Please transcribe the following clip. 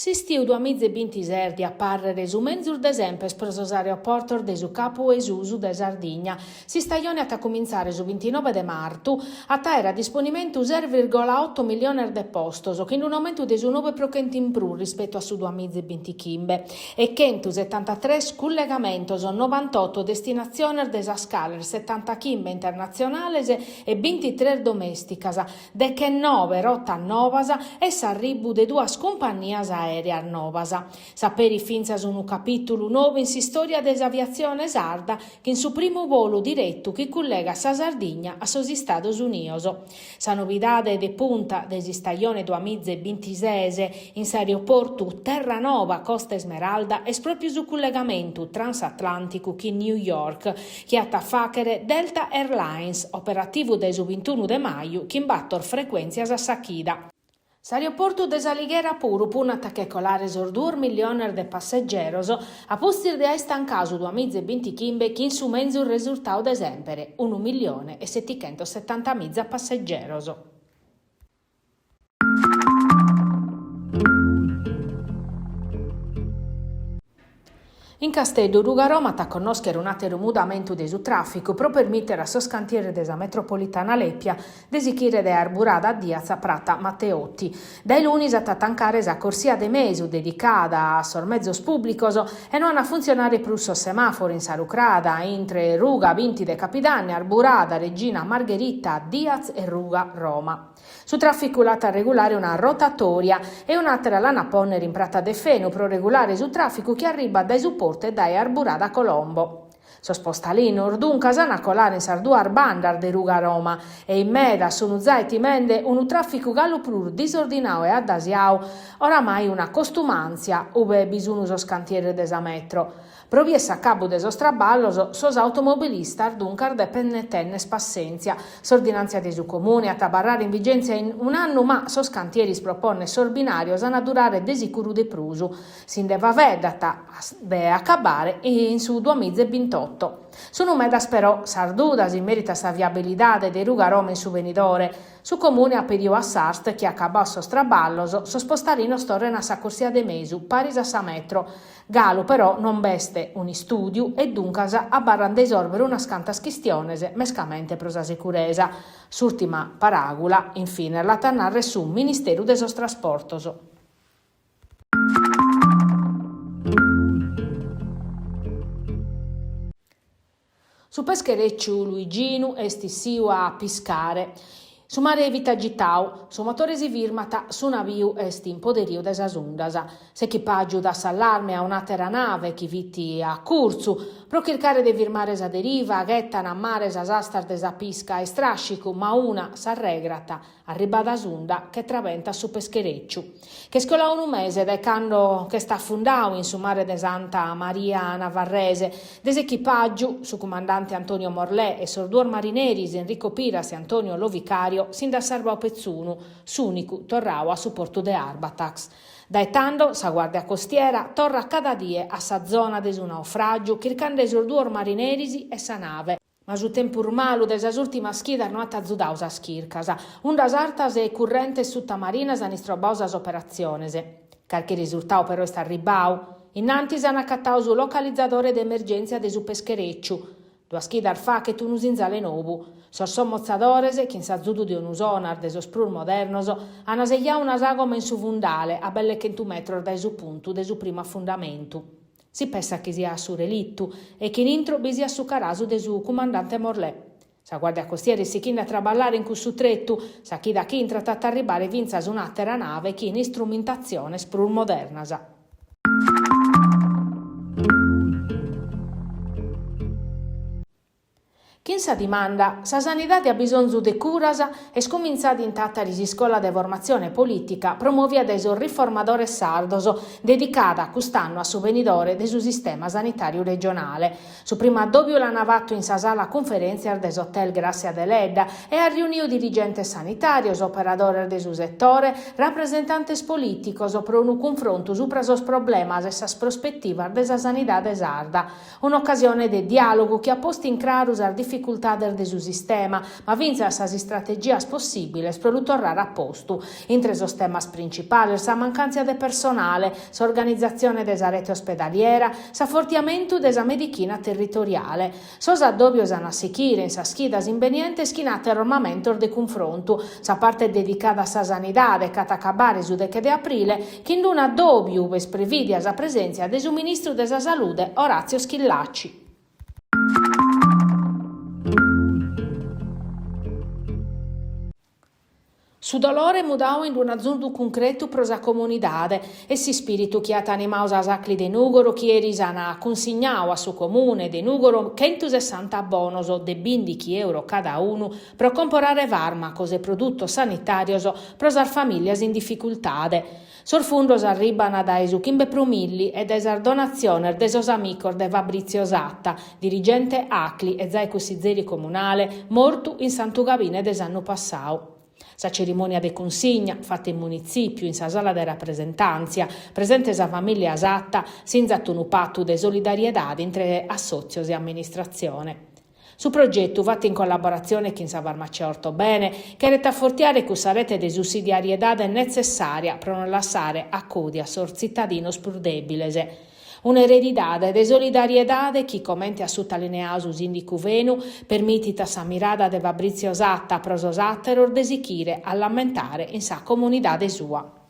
S'istiu duamiza e bintises diat pàrrere su menzus de semper pro sos aeroportos de su Capu 'e Susu de Sardigna. S'istajone at a cumintzare su bintinoe de martu, at a àere a disponimentu ses virgola oto milliones de postos, chin un'aumentu de su noe pro chentu in prus rispetu a su duamiza e bintichimbe, e chentusetantatres cullegamentos, novantoto destinatziones de sas cales setantachimbe internatzionales e bintitres domèsticas, Dechenobe rotas nobas e s'arribu de duas cumpannias aèreas nobas. S'aperit fintzas unu capìtulu nou in s'istòria de s'aviatzione sarda chin su primu bolu diretu chi cullegat sa Sardigna a sos Istados Unios. Sa novidade de punta de s'istajone duamiza e bintises in s'aeroportu Terranova Costa Smeralda est pròpiu su cullegamentu transatlànticu chin New York, chi at a fàghere Delta Airlines, operativu dae su bintunu de maju chin bator frecuèntzias a sa chida. S'aeroportu de S'Alighera puru punnat a che colare sos duos milliones de passegeros a pustis de aer tancadu su duamiza e bintichimbe chin su menzus resurtadu de semper, unu millione e setichentosetantamiza passegeros. In Casteddu, Ruga Roma at a connòschere un'àteru mudamentu de su tràficu pro permìtere a sos cantieres de sa metropolitana Lèpia de sighire dae Arburada Diaz a Prata Matteotti. Dae lunis at a tancare sa corsia de mesu dedicada a sos mezos pùblicos e no an a funtzionare prus sos semàforos in sa rucrada intre Ruga Binti de Capidanne, Arburada, Regina Margherita, Diaz e Ruga Roma. Su tràficu l'at a regulare una rotatòria e un'àtera l'an a pònnere in Prata Deffenu pro regulare su tràficu chi arribat dae su portu e dae Arburada Colombo. Sos postalinos, duncas, an a colare in sas duas bandas de Ruga Roma e in medas sun zai timende unu tràficu galu prus disordinadu e addasiadu, oramai una costumàntzia ube bi sun sos cantieres de sa metro. Pro bier s'acabu de sos traballos, sos automobilistas duncas depent tenner passèntzia. S'ordinàntzia de su Comune at a abarrare in vigèntzia in un'annu ma sos cantieris pro ponner sos binàrios an a durare de sicuru de prus. Si nde faeddat de acabare in su duamiza e bintoto. Sunu medas però sas dudas in meritu a sa viabilidade de Ruga Roma in su benidore. Su Comune at pediu a s'Arst chi acabados sos traballos, sos postalinos torren a sa corsia de mesu, paris a sa metro. Galu però non b'est un'istùdiu e duncas abarrant de isòrbere unas cantas chistiones, mescamente pro sa securesa. S'ùrtima paràgula, in fines, l'at a nàrrere su Ministeru de sos Trasportos. Su pescherecciu Luiginu est issiu a piscare. Su mare fit agitau, su motore si firmat, su naviu est in poderiu de sas undas. S'echipàgiu dat s'allarme a un'àtera nave chi fit a curtzu. Pro chircare de firmare sa deriva, ghetan a mare sas astas de sa pisca a istràscicu, ma una s'arregrat Arribada s'unda che trabentat su pescherecciu. Ch'est colau unu mese dae cando ch'est afundau in su mare de Santa Maria Navarrese. De s'echipàgiu, su cumandante Antonio Morlè e sos duos marineris Enrico Piras e Antonio Lovicario si nd'at sarbau petzunu, s'ùnicu torrau a su portu de Arbatax. Dae tando sa Guàrdia Costiera torrat cada die a sa zona de su naufràgiu chircande sos duos marineris e sa nave. Ma su tempus malu de sas ùrtimas chidas no at azudadu sas chircas. Undas artas e currentes sutamarinas an istrobbadu sas operatziones. Carchi risurtadu però est arribbadu. In antis an acatadu su localizadore de emergèntzia de su pescherecciu. Duas chidas faghet unu sinzale nou. Sos sommotzadores, chin s'azudu de unu sonar de sos prus modernos, an sejadu una sàgoma in su fundale, a belle chentu metros dae su puntu de su primu afundamentu. Si pessat chi siat su relittu e chi in intro bi siat su carasu de su cumandante Morlè. Sa Guardia Costiera est sighende a traballare in cussu tretu, sa chida chi intrat at a arribbare fintzas un'àtera nave chin istrumentatziones prus modernas. Chin sa dimanda, Sa sanidade at bisonzu de curas? est cumintzada in Tàtari s'iscola de formatzione polìtica promòvia dae sos Riformadores Sardos, dedicada cust'annu a su benidore de su sistema sanitàriu regionale. Su primu addòbiu l'ant fatu in sa sala cunferèntzias de s'Hotel Gràssia Deledda e at riuniu dirigentes sanitàrios, operadores de su setore, rapresentantes polìticos pro unu cunfrontu subra sos problemas e sas prospetivas de sa sanidade sarda. Un'ocasione de diàlogu chi at postu in craru sas dificultades. dificultades de su sistema, ma fintzas sas istrategias possìbiles pro lu torrare a postu. Intre sos temas principales sa mancàntzia de personale, s'organizatzione de sa rete ospedaliera, s'afortiamentu de sa medichina territoriale. Sos addòbios an a sichire in sas chidas imbenientes chin àteros mamentos de cunfrontu. Sa parte dedicada a sa sanidade ch'at a acabare su deche de aprile chin d'un'addòbiu ube est prevìdia sa presèntzia de su ministru de sa Salude Orazio Schillaci. Su dolore mudadu in un'azudu cuncretu pro sa comunidade est s'ispìritu chi at animadu sas Acli de Nùgoro chi eris an cunsignadu a su Comune de Nùgoro chentusessanta bonos de bìndichi euro cada unu pro comporare fàrmacos e produtos sanitàrios pro sas famìlias in dificultade. Sos fundos arribant dae su chimbe pro milli e dae sas donatziones de sos amicos de Fabrizio Satta, dirigente Acli e zai cussizeri comunale, mortu in Santu Gabine de s'annu passadu. Sa cerimònia de cunsigna, fata in munitzìpiu, in sa sala de rapresentàntzia, presente sa famìlia Satta, sinzat unu patu de solidariedade intre assòtzios e amministratzione. Su progetu, fatu in collaboratzione chin sa farmacia Ortobene, cheret afortiare cussa rete de sussidiariedade netzessària pro non lassare a codia sos tzitadinos prus dèbiles. Un'eredidade de solidariedade chi, comente at sutalineadu su sìndicu Fenu, permitit a sa mirada de Fabrizio Satta pro sos àteros de sichire a l'ammentare in sa comunidade sua.